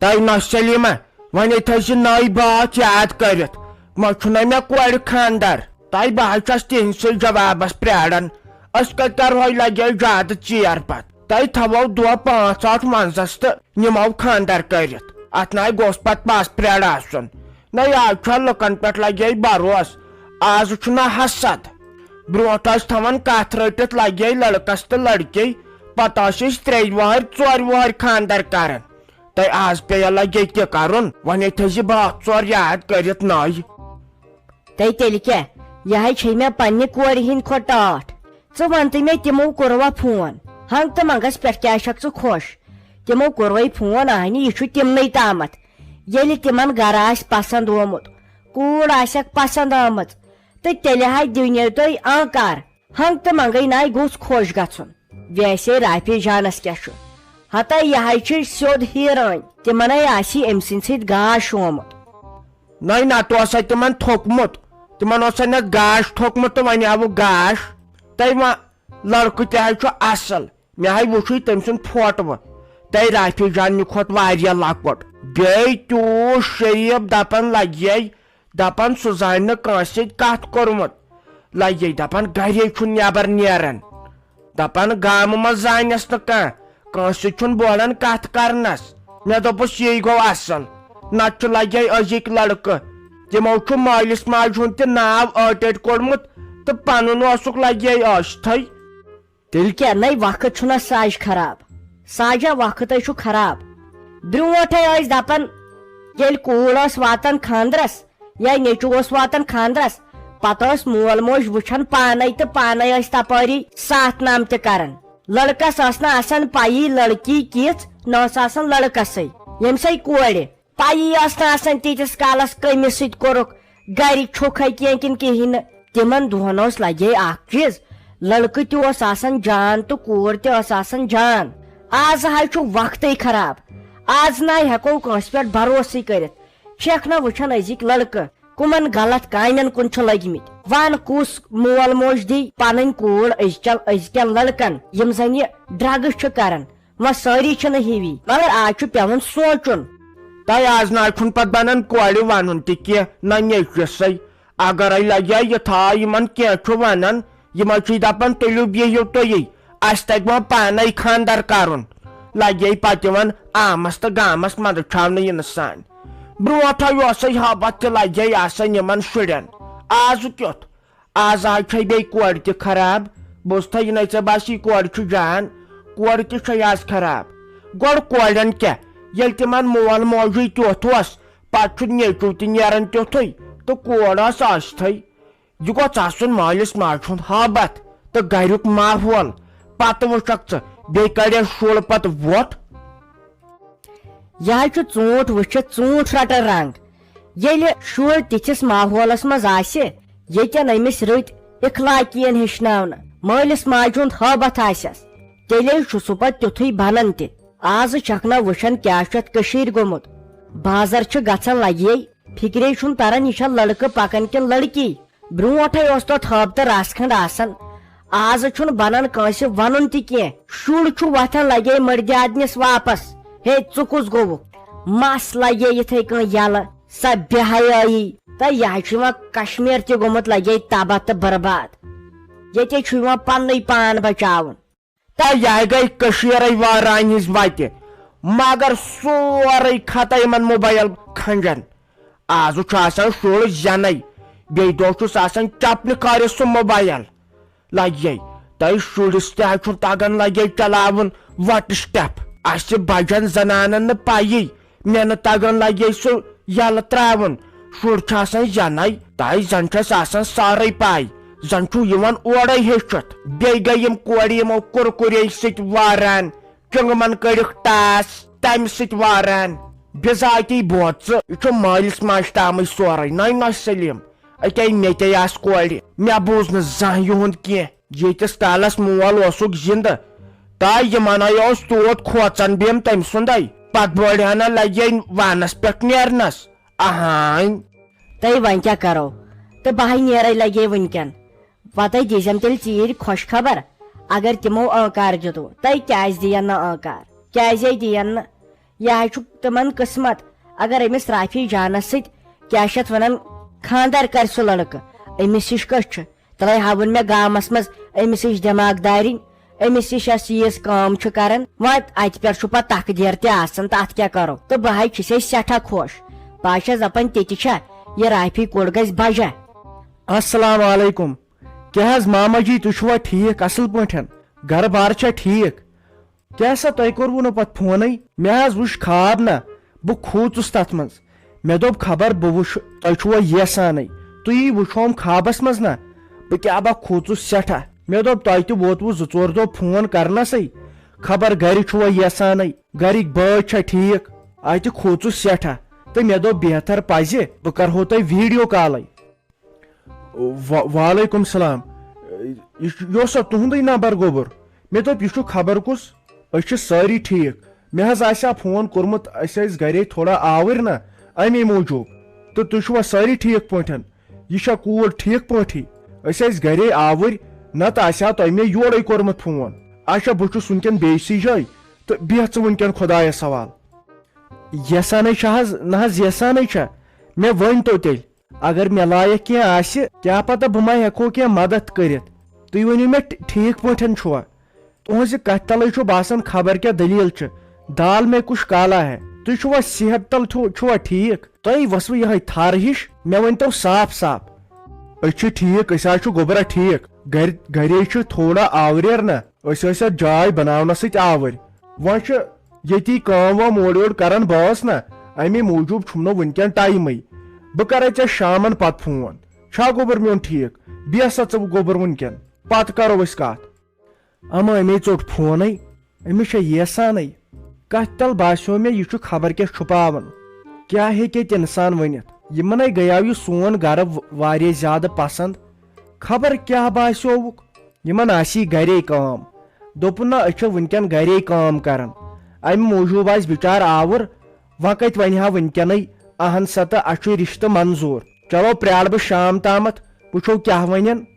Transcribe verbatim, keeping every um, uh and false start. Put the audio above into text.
تۄہہِ نۄش سلیمہ، وۄنۍ تھٲیزِ نٔے بٲتھ یاد کٔرِتھ، وۄنۍ چھُنہ مےٚ کورِ خانٛدر۔ تۄہہِ بہٕ حظ چھَس تِہنٛدسٕے جوابس پرٛاران۔ أسۍ کتہِ کرہو لگے زیادٕ ژیر پتہٕ؟ تۄہہِ تھاوو دۄہ پانٛژھ ٲٹھ منٛزس تہٕ نِمو خانٛدر کٔرِتھ۔ اتھ ناے گوٚژھ پتہٕ پس پرٛار آسُن۔ نہ آز چھا لُکن پٮ۪ٹھ لگے بروس، آز چھُنہ حسد۔ برونٛٹھ ٲسۍ تھاوان کتھ رٔٹِتھ لگے لڑکس تہٕ لڑکی، پتہٕ ٲسۍ أسۍ ترٛیٚیہِ وہٕرۍ ژورِ وہٕرۍ خانٛدر کران۔ تۄہہِ آز پیٚیہِ لگے تہِ کرُن، وۄنۍ تھٲیزِ بٲتھ ژور یاد کٔرِتھ نٔے۔ تہٕ تیٚلہِ کیٛاہ؟ یہِ ہے چھے مےٚ پننہِ کورِ ہِنٛدِ کھۄتہٕ ٹاٹھ۔ ژٕ وَن تہٕ مےٚ، تِمو کوٚروا فون؟ ہنٛگ تہٕ منٛگس پٮ۪ٹھ کیٛازِ چھکھ ژٕ خۄش؟ تِمو کوٚروے فون، اہنہِ، یہِ چھُ تِمنٕے تامَتھ۔ ییٚلہِ تِمن گرٕ آسہِ پسنٛد آمُت، کوٗر آسٮ۪کھ پسنٛد آمٕژ، تہٕ تیٚلہِ ہا دِنیو تُہۍ آنکار۔ ہنٛگ تہٕ منٛگے ناے گوٚژھ خۄش گژھُن۔ ویسے رافی جانس کیٛاہ چھُ؟ ہتا یہِ ہے چھِ سیوٚد ہیٖرٲنۍ، تِمنے آسہِ أمۍ سٕنٛدِ سۭتۍ گاش آمُت۔ نَے نَتہٕ اوسا تِمن تھوٚکمُت؟ تِمن اوسا نہ گاش تھوٚکمُت تہٕ وۄنۍ آوُکھ گاش؟ تۄہہِ وۄنۍ لڑکہٕ تہِ حظ چھُ اصل، مےٚ حظ وُچھُے تٔمۍ سُنٛد فوٹوٕ، تۄہہِ رافی جانہِ کھۄتہٕ واریاہ لۄکُٹ۔ بیٚیہِ تیوٗت شریٖف، دپان لگہِ ہے، دپان سُہ زانہِ نہٕ کٲنٛسہِ سۭتۍ کتھ کوٚرمُت، لگہِ ہے دپان گرے چھُنہٕ نٮ۪بر نیران۔ دپان گامہٕ منٛز زانٮ۪س نہٕ کانٛہہ، کٲنٛسہِ سۭتۍ چھُنہٕ بولان کتھ کرنس۔ مےٚ دوٚپُس یی گوٚو اصل، نتہٕ چھُ لگہِ ہے أزِکۍ لڑکہٕ، تِمو چھُ مٲلِس ماجہِ ہُنٛد تہِ ناو ٲٹۍ ٲٹۍ کوٚڑمُت تہٕ پنُن اوسُکھ لگہِ ہے ٲسۍتھٕے۔ تیٚلہِ کیٛاہ، نَے وقت چھُنہ ساج خراب؟ ساجا وقت ہے چھُ خراب۔ برونٛٹھے ٲسۍ دپان، ییٚلہِ کوٗر ٲس واتان خانٛدرس، یا نیٚچوٗ اوس واتان خانٛدرس، پتہٕ ٲس مول موج وٕچھان پانے تہٕ پانے ٲسۍ تپٲری ساتھ نام تہِ کران۔ لڑکس ٲس نہٕ آسان پیی لڑکی کِژھ، نہ ٲس آسان لڑکسٕے، ییٚمہِ سٕے کورِ پیی ٲس نہٕ آسان تیٖتِس کالس کٔمِس سۭتۍ کوٚرُکھ گرِ چھُکھے کینٛہہ کِنہٕ کِہیٖنۍ نہٕ۔ تِمن دۄہن اوس لگے اکھ چیٖز، لڑکہٕ تہِ اوس آسان جان تہٕ کوٗر تہِ ٲس آسان جان۔ آز حظ چھُ وقتٕے خراب، آز نہ ہٮ۪کو کٲنٛسہِ پٮ۪ٹھ بھروسٕے کٔرِتھ۔ چھِکھ نہ وٕچھان أزِکۍ لڑکہٕ کُمن غلط کامٮ۪ن کُن چھِ لٔگۍ مٕتۍ۔ وَن کُس مول موج دی پنٕنۍ کوٗر أزکٮ۪ن، أزکٮ۪ن لڑکن، یِم زن یہِ ڈرگس چھِ کران؟ وۄنۍ سٲری چھِنہٕ ہِوی، مگر آز چھُ پٮ۪وان سونٛچُن۔ تۄہہِ آز نہ چھُنہٕ پتہٕ بنان کورِ ونُن تہِ کینٛہہ، نہ نیٚچوِسٕے۔ اگرے لگہِ ہا یہِ تھاو یِمن کینٛہہ چھُ ونان، یِم حظ چھِ دپان تُلِو بِہِو تُہی، اسہِ تگہِ وۄنۍ پانے خانٛدر کرُن۔ لگہِ ہے پتہٕ یِوان عامس تہٕ گامس مدد چھاونہٕ یِنہٕ سان۔ برونٛٹھے اوسے ہابت تہِ لگہِ ہے آسان یِمن شُرٮ۪ن، آز کیُتھ؟ آز آز چھے بیٚیہِ کورِ تہِ خراب۔ بوٗزتھا، یہِ نے ژےٚ باسی کورِ چھُ جان، کورِ تہِ چھے آز خراب۔ گۄڈٕ کورٮ۪ن کیٛاہ، ییٚلہِ تِمن مول موجی تیُتھ اوس، پتہٕ چھُ نیٚچوٗ تہِ نیران تیُتھُے تہٕ کور ٲس ٲسۍتھٕے۔ یہِ گوٚژھ آسُن مٲلِس ماجہِ ہُنٛد ہابت تہٕ گریُک ماحول۔ پتہٕ وٕچھکھ ژٕ، بیٚیہِ کڑٮ۪س شُر پتہٕ وۄٹھ۔ یہِ حظ چھُ ژوٗنٛٹھ وٕچھِتھ ژوٗنٛٹھ رٹان رنگ۔ ییٚلہِ شُر تِتھِس ماحولس منٛز آسہِ، ییٚتٮ۪ن أمِس رٕتۍ اخلٲقیَن ہیٚچھناونہٕ، مٲلِس ماجہِ ہُنٛد ہٲبتھ آسٮ۪س، تیٚلے چھُ سُہ پتہٕ تیُتھُے بنان تہِ۔ آزٕ چھکھ نہ وٕچھان کیٛاہ چھُ اتھ کٔشیٖرِ گوٚمُت۔ بازر چھِ گژھان لگے، فکرے چھُنہٕ تران یہِ چھا لڑکہٕ پکان کِنہٕ لڑکی۔ برونٛٹھے اوس توتھ ہٲبتہٕ رژھ کھنڈ آسان، آز چھُنہٕ بنان کٲنٛسہِ ونُن تہِ کینٛہہ۔ شُر چھُ وۄتھان لگے مٔردِ آدنِس واپس۔ ہے، ژٕ کُس گوٚوُکھ؟ مس لگے یِتھے کٔنۍ یلہٕ، سۄ بے حیٲیی۔ تہٕ یہِ حظ چھُ یِوان کشمیر تہِ گوٚمُت لگے تباہ تہٕ برباد۔ ییٚتے چھُ یِوان پننُے پان بچاوُن۔ تہٕ یہِ گٔے کٔشیٖرے وٲران ہِنٛز وتہِ، مگر سورُے ختم یِمن موبایل کھنجن۔ آزٕ چھُ آسان شُر زینے، بیٚیہِ دۄہ چھُس آسان چپنہِ کھٲرِتھ سُہ موبایل۔ لگہِ تۄہہِ شُرِس تہِ حظ چھُنہٕ تگان لگے چلاوُن وٹس ٹیپ۔ اسہِ بجن زنانن نہٕ پیی، مےٚ نہٕ تگان لگے سُہ یلہٕ تراوُن۔ شُر چھُ آسان زینے، تۄہہِ زن چھس آسان سٲرٕے پاے، زن چھُو یِوان اورے ہیٚچھِتھ۔ بیٚیہِ گٔے یِم کورِ یِمو کُرکُرے سۭتۍ واران، چنگمن کٔڑِکھ ٹاس، تمہِ سۭتۍ واران۔ بِذاتی بوز ژٕ، یہِ چھُ مٲلِس ماجہِ تامٕے سورُے۔ نَے نَے سلیٖم، اَتے مےٚ تے آسہٕ کورِ، مےٚ بوٗز نہٕ زانٛہہ یِہُنٛد کینٛہہ۔ ییٖتِس کالس مول اوسُکھ زِندٕ، تہٕ یِمن ہے اوس تیوٗت کھوژان بیم تٔمۍ سُنٛدے۔ پتہٕ بوڑِ ہنا لگے وانس پٮ۪ٹھ نیرنس۔ اہان۔ تہٕ وۄنۍ کیٛاہ کرو؟ تہٕ بہٕ ہے نیرے لگے وٕنکٮ۪ن۔ وۄنۍ تُہۍ دیٖزٮ۪م تیٚلہِ ژیٖرۍ خۄش خبر۔ اگر تِمو آنکار دیُتوٕ، تُہۍ کیٛازِ دِیَن نہٕ آنکار؟ کیٛازے دِیَن نہٕ؟ یہِ حظ چھُ تِمن قٕسمت۔ اگر أمِس رافی جانس سۭتۍ، کیٛاہ چھِ اتھ ونان، خانٛدر کرِ سُہ لڑکہٕ، أمِس ہِش کٔژ چھِ؟ تلے ہاوُن مےٚ گامس منٛز أمِس ہِش دٮ۪ماغ دارِنۍ، أمِس ہِش یۄس ییٖژ کٲم چھُ کران۔ وۄنۍ اتہِ پٮ۪ٹھ چھُ پتہٕ تقدیر تہِ آسان، تہٕ اتھ کیٛاہ کرو؟ تہٕ بہٕ حظ چھِسے سٮ۪ٹھاہ خۄش۔ بہٕ حظ چھَس دپان، تہِ تہِ چھا یہِ رافی کوٚٹ گژھِ بجا؟ السلام علیکم۔ کیٛاہ حظ ماما جی، تُہۍ چھِوا ٹھیٖک، اصل پٲٹھۍ؟ گرٕ بار چھا ٹھیٖک؟ کیٛاہ سا تۄہہِ کوٚروٕ نہٕ پتہٕ فونٕے؟ مےٚ حظ وُچھ خواب نہ، بہٕ کھوٗژُس تتھ منٛز۔ مےٚ دوٚپ، خبر بہٕ وُچھٕ تۄہہِ چھُوا ییسانٕے۔ تُہی وُچھوم خوابس منٛز نہ، بہٕ کیٛاہ با کھوٗژُس سٮ۪ٹھاہ۔ مےٚ دوٚپ، تۄہہِ تہِ ووتوٕ زٕ ژور دۄہ فون کرنسٕے، خبر گرِ چھُوا ییسانٕے، گرِکۍ بٲژ چھا ٹھیٖک؟ اتہِ کھوٗژُس سٮ۪ٹھاہ، تہٕ مےٚ دوٚپ، بہتر پزِ بہٕ کرہو تۄہہِ ویڈیو کالٕے۔ و-، وعلیکم سلام۔ یہِ چھُ، یہِ اوسا تُہُنٛدُے نمبر گوٚبُر؟ مےٚ دوٚپ، یہِ چھُ خبر کُس؟ أسۍ چھِ سٲری ٹھیٖک۔ مےٚ حظ آسہِ ہا فون کوٚرمُت، أسۍ ٲسۍ گرے تھوڑا آوٕرۍ نہ، اَمے موٗجوٗب۔ تہٕ تُہۍ چھِوا سٲری ٹھیٖک پٲٹھۍ؟ یہِ چھا کوٗر ٹھیٖک پٲٹھی؟ أسۍ ٲسۍ گرے آوٕرۍ، نتہٕ آسہِ ہا تۄہہِ مےٚ یورے کوٚرمُت فون۔ اچھا، بہٕ چھُس وٕنکیٚن بیٚیہِ سٕے جایہِ، تہٕ بیٚہہ ژٕ وٕنکیٚن خۄدایس حوال۔ یژھانٕے چھا حظ؟ نہ حظ، یژھانٕے چھا۔ مےٚ ؤنۍ تو تیٚلہِ، اگر مےٚ لایق کینٛہہ آسہِ، کیٛاہ پتہ بہٕ ما ہٮ۪کہو کینٛہہ مدد کٔرِتھ۔ تُہۍ ؤنِو مےٚ، ٹھ-، ٹھیٖک پٲٹھۍ چھُوا؟ تُہنٛزِ کتھِ تلے چھُ باسان خبر کیٛاہ دٔلیٖل چھِ۔ دال میں کچھ کالا ہے۔ تُہۍ چھُوا صحت تل چھُو، چھُوا ٹھیٖک؟ تۄہہِ وسوٕ یِہے تھر ہِش؟ مےٚ ؤنۍ تو صاف صاف۔ أسۍ چھِ ٹھیٖک، أسۍ حظ چھِ گوٚبرا ٹھیٖک۔ گرِ، گرے چھِ تھوڑا آوریر نہ۔ أسۍ ٲسۍ اتھ جاے بناونس سۭتۍ آوٕرۍ۔ وۄنۍ چھِ ییٚتی کٲم وٲم اورٕ یورٕ کران بٲژ نہ، امی موٗجوٗب چھُم نہٕ وٕنکیٚن ٹایمٕے۔ بہٕ کرے ژےٚ شامن پتہٕ فون۔ چھا گوٚبُر میون ٹھیٖک؟ بیٚہہ سا ژٕ گوٚبُر وٕنکیٚن، پتہٕ کرو أسۍ کتھ۔ اما أمے ژوٚٹ فونٕے، أمِس چھےٚ ییسانٕے۔ کتھ تل باسیو مےٚ، یہِ چھُ خبر کیٛاہ چھُپاوان۔ کیٛاہ ہیٚکہِ ییٚتہِ انسان ؤنِتھ؟ یِمنے گٔیاو یہِ سون گرٕ و-، واریاہ زیادٕ پسند۔ خبر کیٛاہ باسیووُکھ؟ یِمن آسی گرے کٲم۔ دوٚپُن، نہ، أسۍ چھِ وٕنکیٚن گرے کٲم کران۔ امہِ موٗجوٗب آسہِ بِچار آوُر۔ وۄنۍ کتہِ ونہِ ہا وٕنکیٚنٕے؟ اہن سا، تہٕ اسہِ چھُ رشتہٕ منظوٗر۔ چلو، پرٛارٕ بہٕ شام تامتھ، وٕچھو کیٛاہ ونن۔